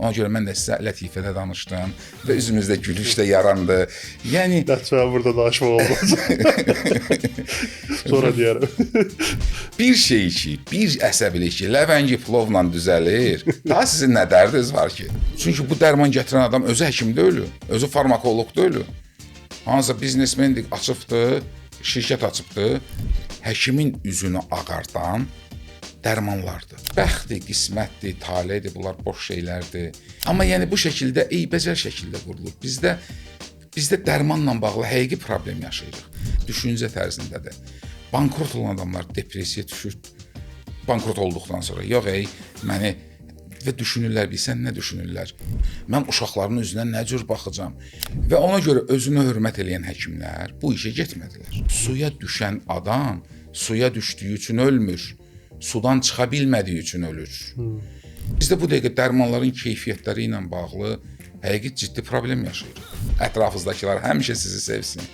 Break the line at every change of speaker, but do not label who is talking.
Ona görə mən də sizə lətifədə danışdım və üzümüzdə gülüş də yarandı. Yəni
Nəticə burada danışmaq olmaz. Sonra deyərəm.
Bir şey ki, bir əsəbilik ki, ləvəngi plovla düzəlir. Daha sizin nə dərdiniz var ki? Çünki bu dərman gətirən adam özü həkim deyil, özü farmakoloq deyil. Hansısa biznesmendir, açıbdı, şirkət açıbdı. Həkimin üzünü ağardan dərmanlardır. Bəxtdir, qismətdir, taledir, bunlar boş şeylərdir. Amma yəni bu şəkildə eybəcər şəkildə qurulur. Bizdə dərmanla bağlı həqiqi problem yaşayırıq. Düşüncə tərzindədir. Bankrot olan adamlar depressiyaya düşür. Bankrot olduqdan sonra yox ey, məni və düşünürlər, bilsən nə düşünürlər? Mən uşaqların üzünə nə cür baxacam? Və ona görə özünə hörmət eləyən həkimlər bu işə getmədilər. Suya düşən adam suya düşdüyü üçün ölmür. Sudan çıxa bilmədiyi üçün ölür. Bizdə bu dəqiqə dərmanların keyfiyyətləri ilə bağlı həqiqi ciddi problem yaşayırıq. Ətrafınızdakılar həmişə sizi sevsin.